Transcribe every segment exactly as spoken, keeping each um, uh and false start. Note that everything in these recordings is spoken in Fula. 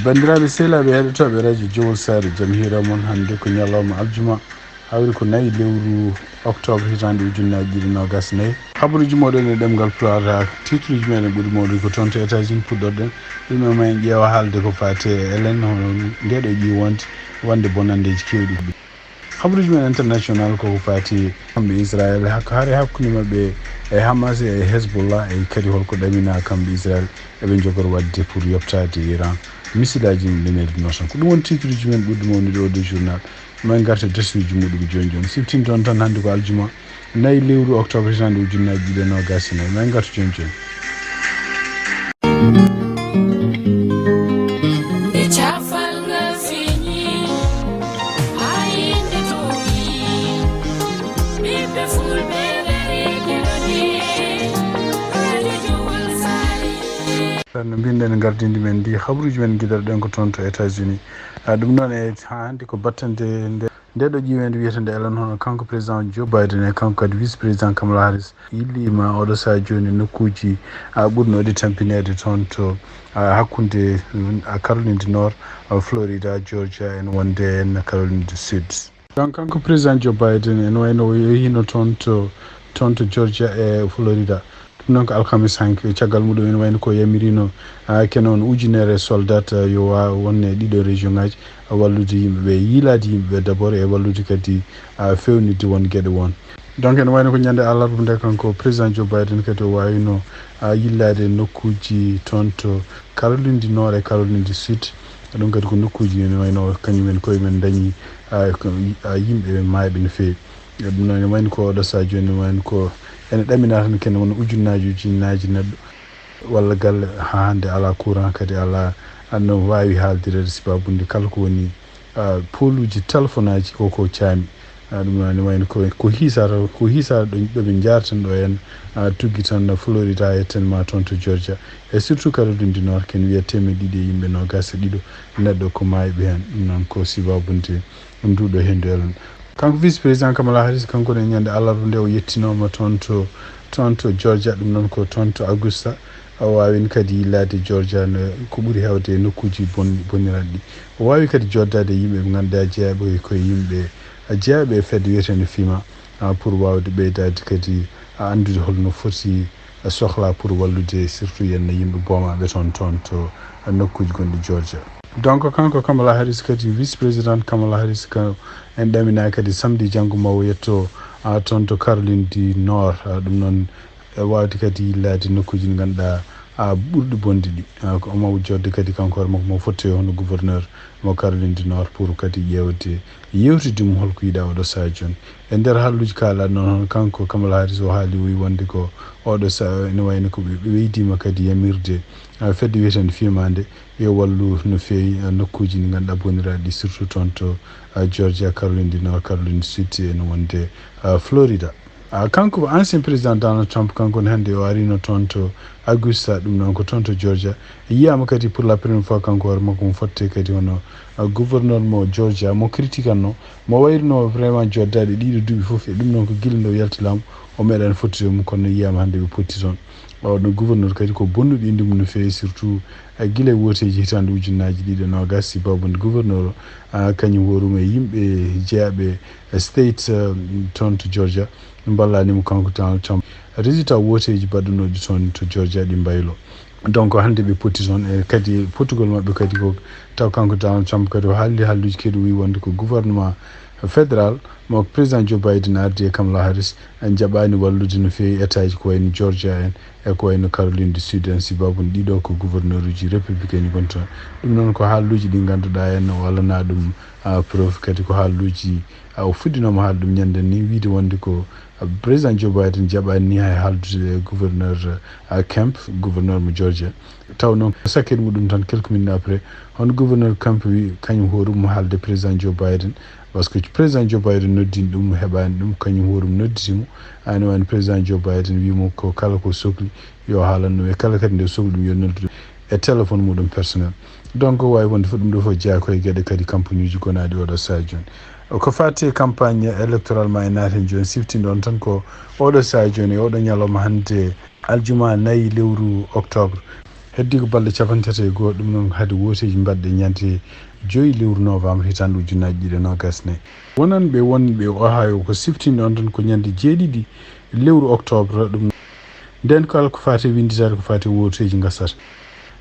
Banndiraaɓe sehilaaɓe heɗotooɓe radio Jowol Saare, jam hiira mon. Hannde ko ñalawma aljuma, hawri ko nayi lewru octobre hitaande ujunnaaji ɗiɗi noogas nayi. Habaruuji mooɗon e ɗemngal Pulaar. Titruuji meɗen ɓuri mawɗi ko toon to États-Unis puɗɗorɗen. Ɗum e ma en ƴeewa haalde ko faati e Elen, hono ndeɗo ƴiwonde wonde bonanndeeji keewɗi. Habaruuji men international koko faati kamɓe Israel, hak-, hare hakkunde maɓɓe e Hamas e Hezbollah, e kadi holko ɗamina kamɓe Israel eɓe njogori waɗde pour yoɓtaade Iran. Misilaaji ɗi ɓe nelduno tan. Ko ɗum woni titruuji men ɓurɗi mawnude oo ɗoo journal. Ma en ngarta desruuji muɗum jooni jooni. Siftinton tan hannde ko aljuma, nayi lewru octobre hitaande ujunnaaji ɗiɗi e noogas e nayi. Ma en ngarta jooni jooni. No mbinɗen gardindi men ndi, habaruuji men gidaɗo ɗen ko toon to États-Unis. Ah, ɗum noon e haa hannde ko battande nde, nde ɗo ƴiwende wiyetende Ellen, hono kanko président Joe Biden e kanko kadi vice président Kamala Harris yilliima oɗo saha jooni e nokkuuji, ah, ɓurnoɗi tampineede toon to, ah, hakkunde, mm, ah, Caroline du Nord, ah, Florida, Georgia, en wonde en Caroline du Sud. Donc, kanko président Joe Biden, ene wayno o yehino toon to, toon to Georgia e Florida. Ɗum noon ko alhamis hanki, caggal muɗum ene wayno ko yamirino, ah, kene on ujunere soldat, ah, yo wa-, won e ɗiɗo région ngaji, ah, wallude yimɓe ɓe, yiilaade yimɓe ɓe d'abord, e wallude kadi, ah, fewnitde won geɗe won. Donc, ene wayno ko ñande alarba nde kanko président Joe Biden kadi o wawino, ah, yillaade nokkuuji toon to Caroline du Nord e Caroline du Sud. Ɗum kadi ko nokkuuji ene wayno kañum en koye men dañi, ah, ko, ah, yimɓe maayɓe no feewi. E ɗum noon ene wayno ko oɗo saha jooni, ene wayno ko ene ɗamina tan kene won ujunnaaji ujunnaaji neɗɗo walla galle haa hannde alaa courant, kadi alaa, ah, no waawi haaldireede sababude kala ko woni, ah, pooluuji telefonaaji ko ko caami. Ah, ɗum noon ene wayno ko, ko hiisaade, ko hiisaade ɗo, ɗo ɓe njaarten ɗo en, ah, tuggi tan Florida, yetten ma toon to Georgia. E surtout Caroline du Nord, ken wiya teemedde ɗiɗi e yimɓe noogas e ɗiɗo neɗɗo ko maayɓe heen. Ɗum noon ko sababude ɗum duuɗo henndu Ellen. Kanko vice président Kamala Harris, kanko ne ñande alarba nde o yettinooma toon to, toon to Georgia, ɗum noon ko toon to Augusta. O waawino kadi yillaade Georgia no ko ɓuri heewde e nokkuuji bon-, boniraaɗi ɗi. O waawi kadi jooɗdaade e yimɓe ɓe ngannduɗaa jeyaaɓe ko e yimɓe jeyaaɓe e fedde wiyeteende FEMA, ah, pour waawde ɓeydaade kadi, ah, anndude holno foti, ah, sohla pour wallude surtout yenna yimɓe boomaaɓe toon, toon to, ah, nokkuuji gonɗi Georgia. Donc, kanko Kamala Harris kadi, vice président Kamala Harris, ka en ɗaminaa kadi samedi janngo ma o yetto, ah, toon to Caroline du Nord, ah, ɗum noon e waawde kadi yillaade nokkuuji ɗi ngannduɗaa, ah, ɓurɗi bonde ɗi. Ah, ko omo jodde kadi kanko hoore makko mo fottoyo hono gouverneur mo Caroline du Nord pour kadi ƴeewde, yewtidde mo holko yiɗaa oɗo saha jooni. E nder haalluuji kaalaaɗi noon, hono kanko Kamala Harris o haali o wiyi wonde ko oɗo saha ene wayno ko ɓe, ɓe ɓeydiima kadi yamirde, ah, fedde wiyeteende FEMA nde yo wallu no feewi, ah, nokkuuji ɗi ngannduɗaa boniraaɗi ɗi surtout toon to, ah, Georgia, Caroline du Nord, Caroline du Sud ene wonde, ah, Florida. Ah, kanko ko ancien président Donald Trump, kanko ne hannde o arino toon to Augusta, ɗum noon ko toon to Georgia. Yiyaama kadi pour la première fois kanko hoore makko mo fotte kadi hono, ah, gouverneur mo Georgia mo critiquanno, mo wayrino vraiment joddaade ɗiɗo duuɓi fof. E ɗum noon ko gila nde o yalti laamu o meeɗaani fottude mum, kono yiyaama hannde ɓe potti toon. Oɗo gouverneur kadi ko bonnuɗo innde mum no feewi, surtout, ah, gila e wooteeji hitaande ujunnaaji ɗiɗi e noogas, sababude gouverneur o, ah, kañum hoorum e yimɓe jeyaaɓe state, ah, toon to Georgia. Mballani mo kanko Donald Trump. Résultat wooteeji baɗɗunooɗi toon to Georgia ɗi mbaylo. Donc, hannde ɓe potti toon, e kadi pottugol maɓɓe kadi ko taw kanko Donald Trump kadi o haaldi haalluuji kadi o wiyi wonde ko gouvernement fédéral mo président Joe Biden ardi e Kamala Harris en jaɓaani wallude no feewi État ji ko wayno Georgia en e ko wayno Caroline du Sud en, sababude ɗiɗo ko gouverneur uji républicain ji gonta toon. Ɗum noon ko haalluuji ɗi ngannduɗaa en o alanaa ɗum, ah, preuve, kadi ko haalluuji, ah, o fuɗɗinooma haalde ɗum ñande ni, wiide wonde ko, ah, président Joe Biden jaɓaani ni hay haaldude e gouverneur, ah, Kemp, gouverneur mo Georgia. Taw noon ko sakkit muɗum tan, quelques minutes après, hono gouverneur Kemp wi kañum hoorum mo haalde président Joe Biden, parce que président Joe Biden noddini ɗum, heɓaani ɗum, kañum hoorum nodditi mo. Ani wani président Joe Biden wi mo ko kala ko sokli yo haalan ɗum, e kala kadi nde sokli ɗum yo noddu ɗum e téléphone muɗum personnel. Donc, o waawi wonde fof ɗum ɗo fof jeyaa ko e geɗe kadi campagne uji gonaaɗi oɗo saha jooni. Ko faati e campagne électoral ma e naaten jooni, siftinɗo on tan ko oɗo saha jooni, e oɗo ñalawma hannde aljuma nayi lewru octobre. Heddi ko balɗe capanɗe tati e go'o, ɗum noon hade wooteeji mbaɗɗe ñande joyi lewru novembre hitaande ujunnaji ɗiɗi e noogas nayi. Wonanɓe wonɓe Ohio ko siftinɗon tan ko ñande jeeɗiɗi lewru octobre ɗum. Nden kala ko faati winnditaade ko faati wooteeji ngasata.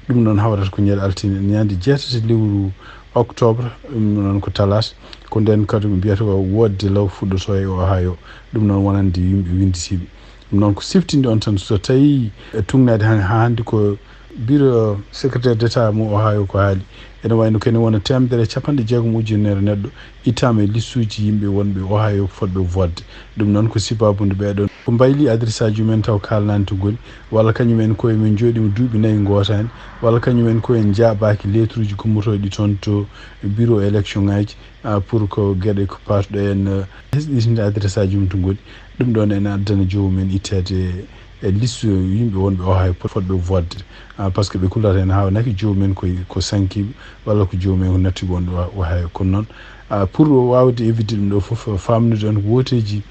Ɗum noon hawrata ko ñande altine, ñande jeetati lewru octobre, ɗum noon ko talaata. Ko nden kadi mbiyata ko woodde law fuɗɗoto e Ohio. Ɗum noon wonande yimɓe winnditiiɓe. Ɗum noon ko siftinde on tan so tawi e tugnaade han-, haa hannde ko bureau secrétaire d'État mo Ohio ko haali. Ene wayno kene wona teemedere e capanɗe jeegom ujunere neɗɗo ittaama e listuuji yimɓe wonɓe Ohio fotɓe vote. Ɗum noon ko sibaabude ɓeeɗoon ko mbayli adressaaji mumen taw kaalanaani to ngoni, walla kañum en koye men njooɗiima duuɓi nayi ngootaani, walla kañum en koye en njaabaaki letruuji gummotooɗi toon to bureau élection ngaaji, ah, pour ko geɗe ko paatuɗo en, eh, hesɗitinde adressaaji mum to ngoni. Ɗum ɗoon ene addana joomum en itteede e liste yimɓe wonɓe Ohio fotɓe vote. Ah, par ce que ɓe kullata heen haawnaki joomum en ko, ko sankiiɓe walla ko joomum en ko nattiiɓe wonɓe Ohio. Kono noon, ah, pour waawde éviter ɗum ɗo fof, faamnude on ko wooteeji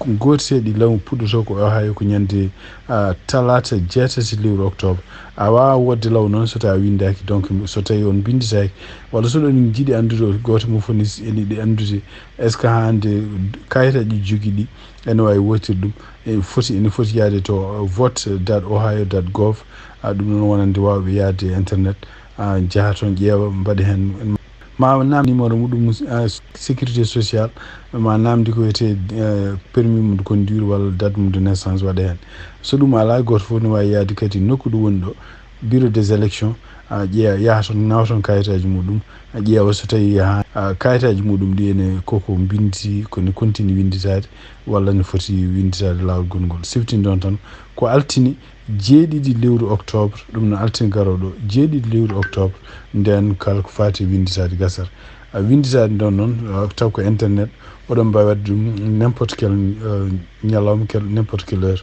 gooteeɗi law puɗɗotoo ko Ohio ko ñande, ah, talaata jeetati lewru octobre. A waawaa woodde law noon so tawi a winndaaki. Donc, so tawi on mbinnditaaki, walla so ɗon njiɗi anndude, gooto mo fof ne yiɗi anndude, est-ce que hannde kayitaaji ɗi jogii ɗi ene waawi wootir ɗum? E foti, ene foti yahde to vote dot ohio dot gov. Ah, ɗum noon wonande waawɓe yahde internet, ah, njaha toon ƴeewa, mbaɗa heen, ma naam numéro muɗum, ah, sécurité sociale, ma naamndi ko wiyetee, eh, permis mum de conduire walla date mum de naissance waɗa heen. So ɗum alaa, gooto fof ne waawi yahde kadi nokku ɗo woni ɗo, bureau des élections, a ƴeewa, yaha toon, nawa toon kayitaaji muɗum, a ƴeewa so tawi haa, a, kayitaaji muɗum ɗi ene koko mbinndi, ko ne continue winnditaade, walla ne foti winnditaade laawol gongol. Siftinde on tan ko altine jeeɗiɗi lewru octobre, ɗum no altine garooɗo, jeeɗiɗi lewru octobre, nden kala ko faati e winnditaade gasata. A winnditaade ɗon noon, a, taw ko internet, oɗon mbaawi waɗde ɗum n'importe quel, euh, ñalawma, quel, n'importe quelle heure.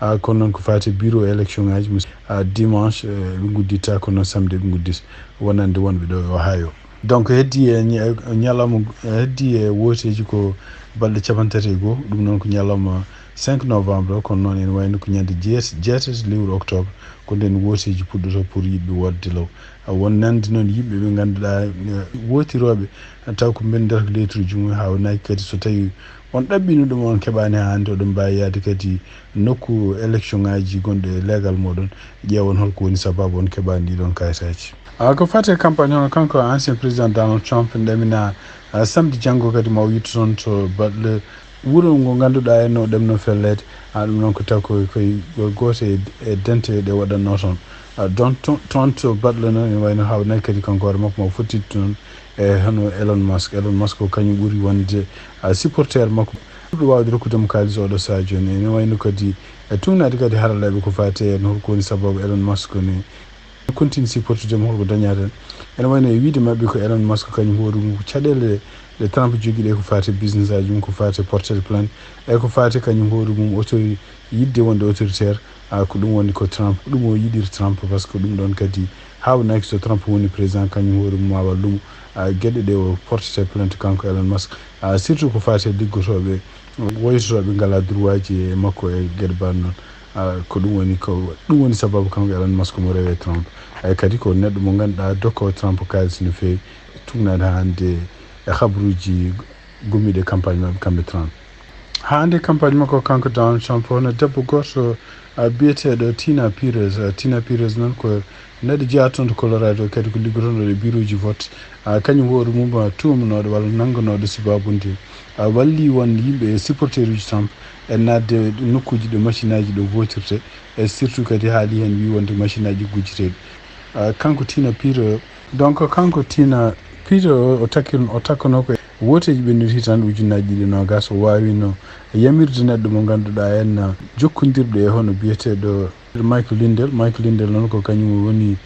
A, kono noon ko faati e bureau élection ngaaji, mus-, a, dimanche, eh, ɓe ngudditta, kono noon samedi ɓe nguddita, wonande wonɓe ɗo e Ohio. Donc, heddi e ña-, ñalawma, heddi e wooteeji ko balɗe capanɗe tati e go'o, ɗum noon ko ñalawma cinq novembre o, kono noon ene wayno ko ñande jeet-, jeetati lewru octobre, ko nden wooteeji puɗɗoto pour yiɗɓe woodde law. A, wonande noon yimɓe ɓe ngannduɗaa, eh, wootirooɓe, taw ko mben nder letruuji mum, haawnaki kadi so tawi on ɗaɓɓiino ɗum, on keɓaani haa hannde, oɗon mbaawi yahde kadi nokku élection ngaaji gonɗo e leegal mooɗon, ƴeewon holko woni sababu on keɓaani ɗii ɗoon kayitaaji. A, ko faati e campagne, hono kanko ancien président Donald Trump ɗamina, a, samedi janngo kadi ma o yettu toon to Butler, wuro ngo ngannduɗaa en no ɗemno felleede. A, ɗum noon ko taw ko, ko gooto e, e dente ɗe waɗatnoo toon. A, ɗon to-, toon to Butler noon ene wayno haawnaki kadi kanko hoore makko ma o fottittu toon e hono Elon Musk. Elon Musk ko kañum ɓuri wonde, a, supporter makko ɓurɗo waawde rokkude mo kaalis oɗo sahaa jooni. Ene wayno kadi e tugnaade kadi haralleeɓe ko faati e no holko woni sababu Elon Musk ne continue supportude mo, holko dañata. Ene wayno e wiyde maɓɓe ko Elon Musk kañum hoore mum ko caɗeele ɗe Trump jogii ɗe ko faati business aji mum, ko faati porter plainte, e ko faati kañum hoore mum autori-, yiɗde wonde autoritaire, a, ko ɗum woni ko Trump, ko ɗum o yiɗiri Trump, par ce que ɗum ɗoon kadi haawnaki so Trump woni président, kañum hoore mum ma wallu mo, a, geɗe ɗe o portete plainte kanko Elon Musk, a, surtout ko faati e liggotooɓe, woytotooɓe ngalaa droit ji e makko e geɗe mbaɗ noon. A, ko ɗum woni, ko ɗum woni sababu kanko Elon Musk mo rewe Trump. Ay kadi ko neɗɗo mo ngannduɗaa dokkoowo Trump kaalis no feewi, tugnaade haa hannde e habruuji gummiiɗi e campagne maɓɓe kamɓe Trump. Haa hannde campagne makko kanko Donald Trump, hono debbo gooto, a, biyeteeɗo Tina Pires. A, Tina Pires noon ko neɗɗo jeyaa toon to Colorado, kadi ko liggotonɗo e bureau ji vote. A, kañum hoore mum, a, tuumnooɗo walla nannganooɗo sibaabude, a, walli won yimɓe e supporter uji Trump e naatde nokkuuji ɗo machine aji ɗo votirte, e surtout kadi haali heen wi wonde machine aji gujjiteeɗi. A, kanko Tina Pires, donc kanko Tina Pires o, o takkir-, o takkanoo ko e wooteeji ɓennuɗi hitaande ujunnaaji ɗiɗi e noogaas, o waawino yamirde neɗɗo mo ngannduɗaa en, a, jokkondirɗo e hono biyeteeɗo Michael Lindell. Michael Lindell noon ko kañum woni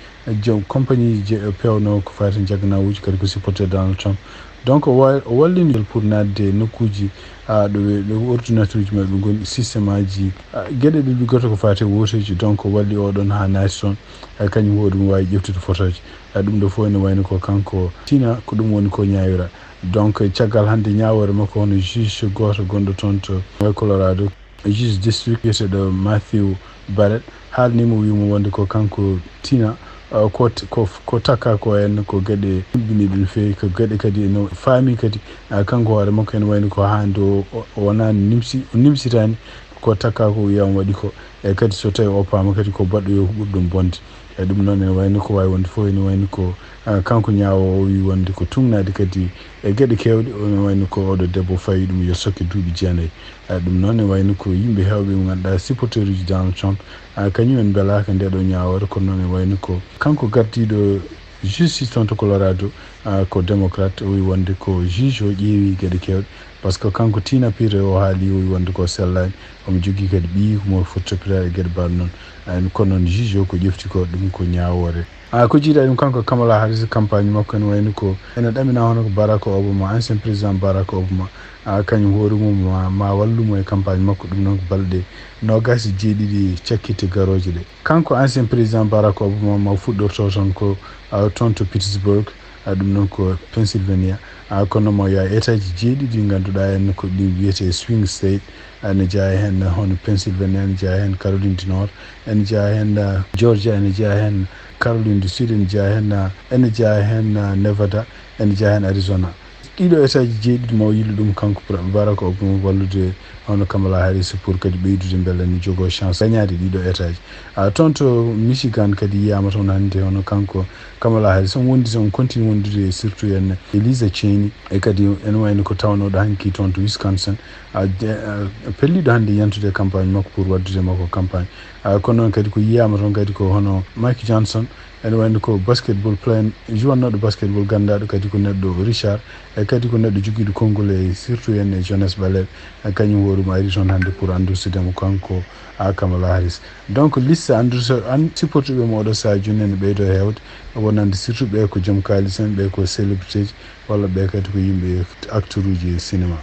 joom compagnie je peewno ko faati jagganawuuji, kadi ko supporter Donald Trump. Donc o wa-, o wallini pour naatde e nokkuuji, a, ɗo ɓe, ɗo ordinateur uji maɓɓe ngoni, système aji, a, geɗe ɗe liggoto ko faati e wooteeji. Donc o walli oɗon haa naati toon, a, kañum hoore mum waawi ƴeftude fotooji. A, ɗum ɗo fof ene wayno ko kanko Tina, ko ɗum woni ko ñaawira. Donc caggal hannde ñaawoore makko, hono juge gooto gonɗo toon to Colorado, juge district biyeteeɗo Matthew Barrett, Haalnii mo, wii mo wonde ko kanko Tina, ah, ko, ko, ko takka ko en, ko geɗe ɗuɗɗi ɗum feewi, ko geɗe kadi ene faami kadi, ah, kanko hoore makko ene wayno ko haande o, o, o wonaa nimsi, o nimsitaani ko takka ko wiya on waɗi ko. E kadi so tawi o paama kadi ko baɗɗo yo ko ɓuri ɗum bonde. E ɗum noon ene wayno ko waawi wonde fof ene wayno ko, ah, kanko ñaawoowo o wii wonde ko tugnaade kadi e geɗe keewɗe, ene wayno ko oɗo debbo fawi ɗum yo sokke duuɓi jeenayi. Ah, ɗum noon ene wayno ko yimɓe heewɓe mo ngannduɗaa supporteruuji Donald Trump, ah, kañum en mbelaaka nde ɗo ñaawoore, kono noon ene wayno ko kanko gardiiɗo justice toon to Colorado, ah, ko démocrate, o wii wonde ko juge o ƴeewi geɗe keewɗe, par ce que kanko Tina Peters o haali, o wii wonde ko sellaani, omo jogii kadi ɓiyi mo foti toppitaade e geɗe mbaɗ noon. Ah, kono noon juge o ko ƴefti ko ɗum ko ñaawoore. Ah, ko jiidaa ɗum kanko Kamala Harris campagne makko ene wayno ko ene ɗamina hono ko Barack Obama, ancien président Barack Obama, ah, kañum hoore mum ma, ma wallu mo e campagne makko, ɗum noon ko balɗe noogaas e jeeɗiɗi cakkitte garooje ɗe. Kanko ancien président Barack Obama ma fuɗɗorto toon ko, ah, toon to Pittsburgh, ah, ɗum noon ko Pennsylvania, ah, kono mo yaa état ji jeeɗiɗi ngannduɗaa en ko ɗi wiyetee swing state, ene jeyaa heen hono Pennsylvania, ene jeyaa heen Caroline du Nord, ene jeyaa heen, ah, Georgia, ene jeyaa heen Caroline du Sud, ene jeyaa heen, ah, ene jeyaa heen, ah, Nevada, ene jeyaa heen Arizona. Ɗiɗo état ji jeeɗiɗi mo yillu ɗum kanko Barack Obama wallude hono Kamala Harris pour kadi ɓeydude mbele ne jogoo chance gañaade ɗiɗo état ji. Ah, toon to Michigan kadi yiyaama toon hannde hono kanko Kamala Harris on wondi, on continue wondude surtout en Elisa Cheney, e kadi ene wayno ko tawnooɗo hanki toon to Wisconsin, ah, de, ah, pelliɗo hannde yantude campagne makko pour waddude makko campagne. Ah, kono noon kadi ko yiyaama toon kadi ko hono Mike Johnson, ene wayno ko basketball player, jouwannooɗo basketball ganndaaɗo kadi ko neɗɗo Richard, e kadi ko neɗɗo jogiiɗo konngol e surtout en e jeunesse ɓaleeɓe, e kañum hoore mum ari toon hannde pour anndude mo kanko, ah, Kamala Harris. Donc liste anndude an supportuɓe mo oɗo sahaa jooni ene ɓeydoo heewde, wonande surtout ɓe ko joom kaalis en, ɓe ko célébrité ji, walla ɓe kadi ko yimɓe acteuruuji e cinéma.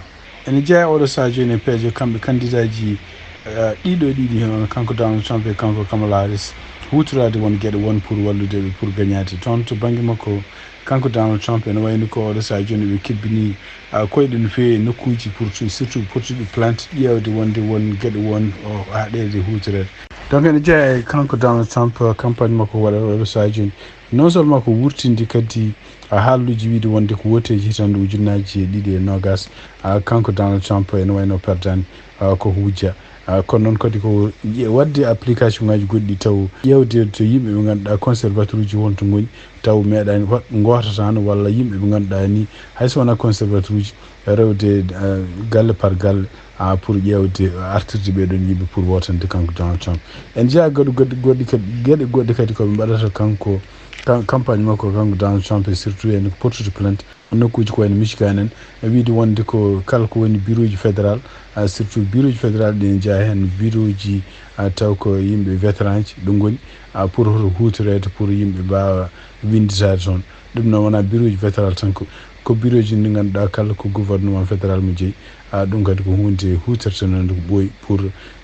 Ene jeyaa oɗo sahaa jooni e peeje kamɓe kandidaaji, eh, ɗiɗo ɗiɗi heen, kanko Donald Trump e kanko Kamala Harris, huutoraade won geɗe won pour wallude ɓe pour gañaade. Toon to bannge makko, kanko Donald Trump ene wayno ko oɗo sahaa jooni ɓe kebbinii, ah, koyɗe no feewi e nokkuuji pour surtout pottuɗi plainte ƴeewde wonde won geɗe won o haɗeede huutoreede. Donc ene jeyaa e kanko Donald Trump, eh, campagne makko waɗata oɗo sahaa jooni. Non seulement ko wurtinde kadi, ah, haalluuji wiide wonde ko wooteeji hitande ujunnaaji e ɗiɗi e noogaas, ah, kanko Donald Trump ene wayno perdaani, ah, ko hujja. Ah, kono noon kadi ko ƴe-, waɗde application ngaji goɗɗi taw ƴeewde to yimɓe ɓe ngannduɗaa conservateur uji won to ngoni taw meeɗaani waɗ-, ngootataano walla yimɓe ɓe ngannduɗaa ni hay so wonaa conservateur uji rewde, ah, galle par galle, ah, pour ƴeewde artirde ɓee ɗoon yimɓe pour wootande kanko Donald Trump. En njeyaa goɗɗi, goɗɗi, goɗɗi kadi, geɗe goɗɗe kadi ko ɓe mbaɗata kanko, kan-, campagne makko kanko Donald Trump e surtout en ko pottude plainte nokkuuji ko wayno Michigan en, e wiide wonde ko kala ko woni bureauji fédéral, ah, surtout bureauji fédéral ɗi ne jeyaa heen bureauji, ah, taw ko yimɓe vétéranji ɗo ngoni, ah, pour huutoreede pour yimɓe mbaawa winnditaade toon. Ɗum noon wonaa bureauji fédéral tan, ko, ko bureauji ɗi ngannduɗaa kala ko gouvernement fédéral mo jeyi, ah, ɗum kadi ko huunde huutortenoonde ko ɓooyi pour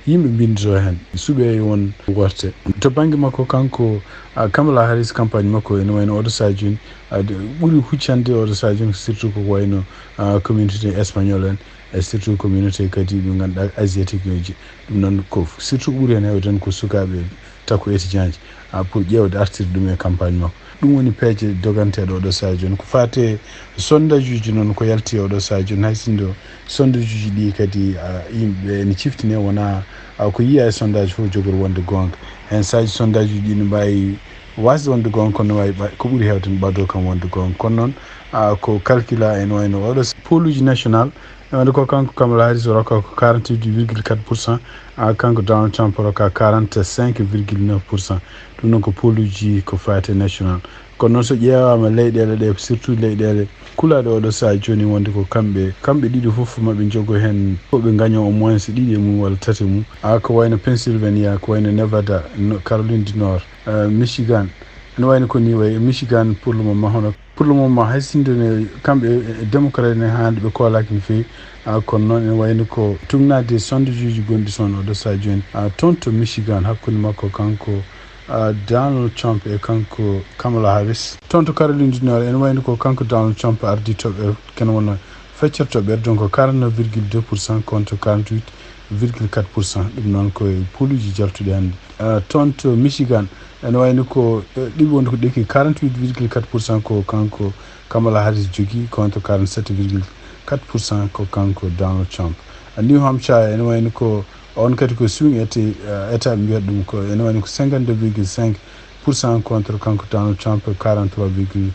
yimɓe mbinnditoo heen, suɓeeɓe won worte. To bannge makko kanko, ah, Kamala Harris campagne makko ene wayno oɗo sahaa jooni, ah, de, ɓuri huccande oɗo sahaa jooni surtout ko wayno, ah, communauté espagnol en, e surtout communauté kadi ɓe ngannduɗaa asiatique uji. Ɗum noon ko surtout ko ɓuri heen heewde tan ko sukaaɓe takko étudiant ji, ah, pour ƴeewde artirde ɗum e campagne makko. Ɗum woni peeje doganteeɗe oɗo sahaa jooni. Ko faati e sondage uji noon ko yalti oɗo sahaa jooni, hay sinno sondage uji ɗi kadi, ah, yimɓe ene ciftine wonaa, ah, ko yiyaa e sondage fof jogori wonde goonga. Heen saaji sondage uji ɗi ne mbaawi waasde wonde goonga, kono ne waawi ɓa-, ko ɓuri heewde ne ɓadoo kam wonde goonga. Kono noon, ah, ko calcula ene wayno oɗo s-, pooluuji national, ene wayno ko kanko Kamala Harris o rokka ko quarante-huit virgule quatre pour cent, ah, kanko Donald Trump o rokka quarante-cinq virgule neuf pour cent. Ɗum noon ko pooluuji ko faati e national. Kono noon so ƴeewaama leyɗeele ɗe, surtout leyɗeele kulaaɗe oɗo sahaa jooni wonde ko kamɓe, kamɓe ɗiɗo fof maɓe njogo heen, ko ɓe ngañoo au moins ɗiɗi e mum walla tati e mum. Ah, ko wayno Pennsylvania, ko wayno Nevada, no, Caroline du Nord, eh, Michigan. Ene wayno ko ni wayi Michigan pour le moment hono, pour le moment hay sinno ne kamɓe, eh, démocrate ne haande ɓe koolaaki no feewi. Ah, kono noon ene wayno ko tugnaade sondage uji gonɗi toon oɗo sahaa jooni. Ah, toon to Michigan hakkunde makko kanko, ah, Donald Trump e kanko Kamala Harris. Toon to Caroline du Nord ene wayno ko kanko Donald Trump ardii toɓɓere, kene wona feccere toɓɓere, donc quarante-neuf virgule deux pour cent contre quarante-huit virgule quatre pour cent. Ɗum noon ko e pooluuji jaltuɗi hannde. Ah, toon to Michigan, ene wayno ko, eh, ɗiɗi wonde ko ɗekki, quarante-huit virgule quatre pour cent ko kanko Kamala Harris jogii, contre quarante-sept virgule quatre pour cent ko kanko Donald Trump. Ah, New Hampshire, ene wayno ko, on kadi ko swing ete-, eh, état ɓe mbiyata ɗum, ko ene wayno ko cinquante-deux virgule cinq pour cent contre kanko Donald Trump, quarante-trois virgule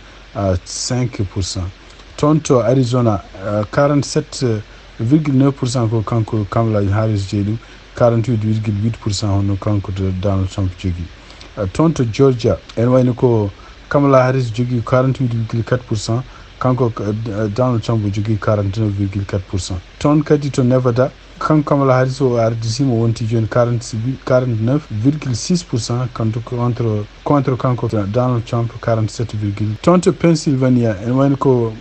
cinq pour cent. Toon to Arizona, eh, quarante-sept virgule neuf pour cent ko kanko Kamala Harris jogii ɗum, quarante-huit virgule huit pour cent hono kanko to Donald Trump jogii. Eh, toon to Georgia, ene wayno ko Kamala Harris jogii quarante-huit virgule quatre pour cent, kanko, eh, Donald Trump jogii quarante-neuf virgule quatre pour cent. Toon kadi to Nevada, kanko Kamala Harris o arditiima, o wonti jooni quarante, quarante-neuf virgule six pour cent, kanto contre, contre kanko Donald Trump, quarante-sept virgule. Toon to Pennsylvania, ene wayno ko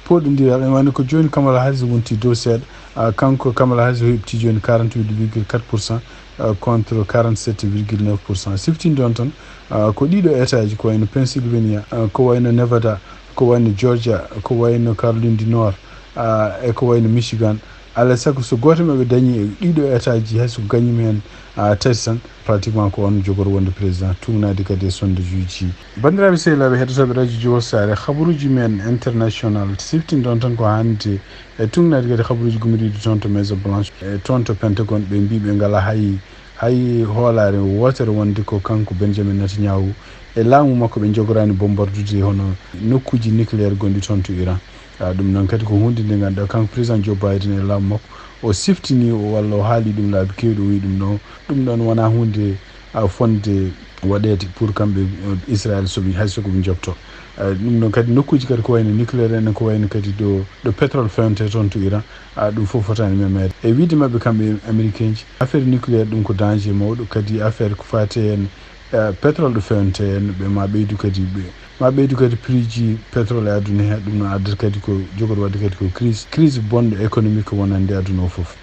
pooɗondiral, ene wayno ko jooni Kamala Harris wonti dow seeɗa. Ah, kanko Kamala Harris o heɓti jooni quarante-huit virgule quatre pour cent, ah, contre quarante-sept virgule neuf pour cent. Siftinde on tan, ah, ko ɗiɗo état ji, ko wayno Pennsylvania, ah, ko wayno Nevada, ko wayno Georgia, ko wayno Caroline du Nord, ah, e ko wayno Michigan. Alaa e sago so gooto e maɓɓe dañii e ɗiɗo état ji, hay so ko gañiima heen, ah, tati tan, pratiquement ko on jogori wonde président, tuugnaade kadi e sondage uji. Banndiraaɓe sehilaaɓe heɗotooɓe Radio Jowol Saare, habaruuji men international, siftinde on tan ko hannde e tuugnaade kadi habaruuji gummoriiɗi toon to Maison Blanche, e toon to Pentagone, ɓe mbii ɓe ngalaa hay, hay hoolaare wootere wonde ko kanko Benjamin Netanyahu e laamu makko ɓe njogoraani bombardorde hono nokkuuji nucléaire gonɗi toon to Iran. Ah, ɗum noon kadi ko huunde nde ngannduɗaa kanko président Joe Biden e laamu makko, o siftinii o walla o haali ɗum laabi keewɗi, o wiyi ɗum ɗo, ɗum ɗoon wonaa huunde, ah, fotnde waɗeede pour kamɓe, eh, Israël soɓe, hay so ko ɓe njoɓtoo. Ah, ɗum ɗoon kadi nokkuuji kadi ko wayno nucléaire en, ko wayno kadi ɗo, ɗo pétrole feewnetee toon to Iran, ah, ɗum fof fotaani memaade. E wiyde maɓɓe kamɓe Américain ji, affaire nucléaire ɗum ko danger mawɗo, kadi affaire ko faati heen, eh, pétrole ɗo feewnetee heen, ɓe ma ɓeydu kadi, ɓe ma ɓeydu kadi prix ji pétrole e aduna he, ɗum no addata kadi ko jogori waɗde kadi ko crise, crise bonɗo économique wonande aduna o fof.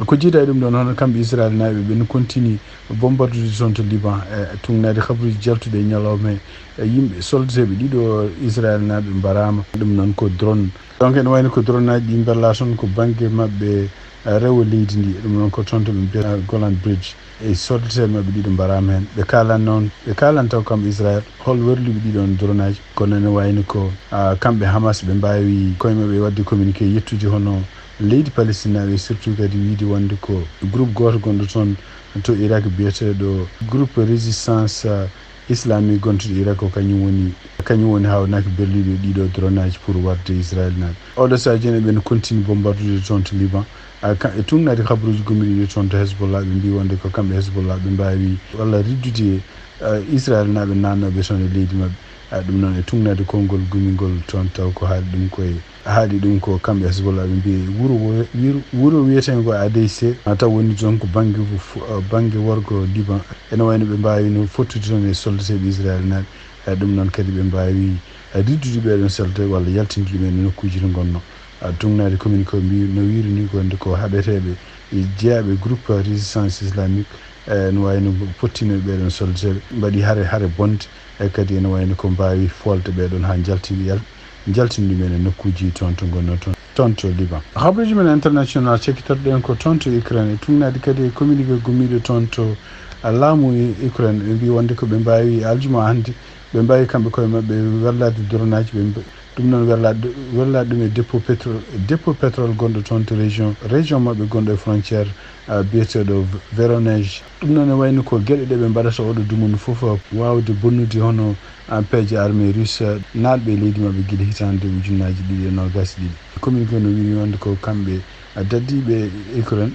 Ko jiida e ɗum ɗoon, hono kamɓe Israël naaɓe ɓe no continue bombardude toon to Liban, e tuugnaade habaruuji jaltuɗi e ñalawma he, e yimɓe soldateeɓe ɗiɗo Israël naaɓe mbaraama, ɗum noon ko drone. Donc ene wayno ko drone aji ɗi mbella toon ko bannge maɓɓe, eh, rewo leydi ndi, ɗum noon ko toon to ɓe mbiyata Golan Bridge. E soldateeɓe maɓɓe ɗiɗo mbaraama heen. Ɓe kaalan noon, ɓe kaalan taw kamɓe Israël hol werluɓe ɗiɗo on drone aji. Kono ene wayno ko, ah, kamɓe Hamas ɓe mbaawi koye maɓɓe waɗde communiqué yettude hono leydi Palestine naaɓe, surtout kadi wiyde wonde ko groupe gooto gonɗo toon to Irak biyeteeɗo groupe résistance, ah, islamique gontuɗo Irak ko kañum woni, kañum woni hawnaaki berluɗo ɗiɗo drone aji pour warde Israël naaɓe. Oɗo sahaa jooni eɓe no continue bombardude toon to Liban. Ah, ka-, e tuugnaade habaruuji gummoriiɗi toon to Hezbollah, ɓe mbii wonde ko kamɓe Hezbollah ɓe mbaawi walla riddude, ah, Israël naaɓe naatnooɓe toon e leydi maɓɓe. Ah, ɗum noon e tuugnaade konngol gumingol toon taw ko haali ɗum koye, haali ɗum ko kamɓe Hezbollah ɓe mbii wuro wo-, wir-, wuro wiyeteengo Adeyse, ah, taw woni toon ko bannge fu-, ah, bannge worgo Liban. Ene wayno ɓe mbaawino fottude toon e soldateeɓe Israël naaɓe. Eh, ɗum noon kadi ɓe mbaawi, eh, riddude ɓeeɗoon soldateeɓe walla yaltinde ɗum en e nokkuuji to ngonnoo. Ah, tuugnaade communiqué o mbi-, no wiiri ni ko wonde ko haɓeteeɓe, eh, jeyaaɓe groupe résistance islamique, eh, no wayno pottinooɓe ɓeeɗoon soldateeɓe, mbaɗi hare, hare bonde, e kadi ene wayno ko mbaawi foolde ɓeeɗoon haa njaltini yal-, njaltini ɗum en e nokkuuji toon to ngonnoo toon, toon to Liban. Habaruuji men international cekkitorɗen ko toon to Ukraine, e tuugnaade kadi e communiqué gummiiɗo toon to, ah, laamu U-, Ukraine, ɓe mbii wonde ko ɓe mbaawi aljuma hannde, ɓe mbaawi kamɓe koye maɓɓe werlaade drone aji, ɓe mb-, ɗum noon werlaade, werlaade ɗum e dépôt pétrole, dépôt pétrole gonɗo toon to région, région maɓɓe gonɗo e frontière, ah, biyeteeɗo V-, Voronezh. Ɗum noon ne wayno ko geɗe ɗe ɓe mbaɗata oɗo dumunna fof, ah, waawde bonnude hono, ah, peeje armée russe, ah, naatɓe e leydi maɓɓe gila hitaande ujunnaaji ɗiɗi e noogaas e ɗiɗi. Communiqué no wiiri wonde ko kamɓe, ah, daddiiɓe Ukraine,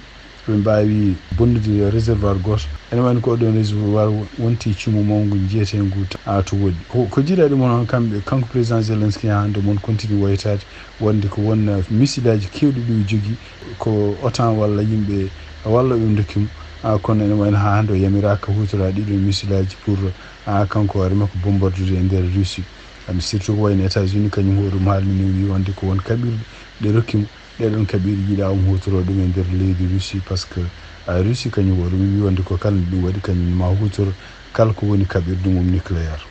ɓe mbaawi bonnude réservoir gooto. Ene wayno ko oɗon réservoir wonti cumu mawngu jeyeteengu ta-, a to woɗɗi. Ko, ko jiidaa ɗum noon kamɓe, kanko président Zelensky haa hannde mon continue woytaade wonde ko won, eh, missile aji keewɗi ɗi o jogii, ko OTAN walla yimɓe walla ɓe ndokki mo. Ah, kono ene wayno haa hannde o yamiraaka huutoraade ɗiɗo missile aji pour, ah, kanko hoore makko bombardude e nder Russie. Ah, surtout ko wayno États-Unis kañum hoore mum haalni ni wii wonde ko won kaɓirɗe ɗe rokki mo. Ɗee ɗoon kaɓirɗe yiɗaa omo huutoroo ɗum e nder leydi Russie, par ce que, ah, Russie kañum o ɗum wii wonde ko kala nde ɗum waɗi kañum ma huutoro kala ko woni kaɓirɗe mum nucléaire.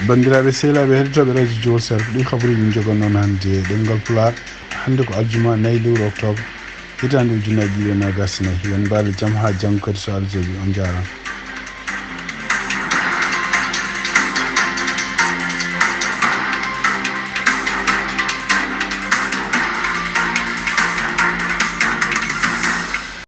Banndiraaɓe sehilaaɓe heɗotooɓe Radio Jowol Sare, ko ɗii habaruuji min njogannoo hannde e ɗemngal Pulaar. Hannde ko aljuma nayi lewru octobre, hitaande ujunnaji ɗiɗi e noogas e nayi. Yo on mbaal e jam haa janngo kadi so Allah jaɓi. On njaaraama.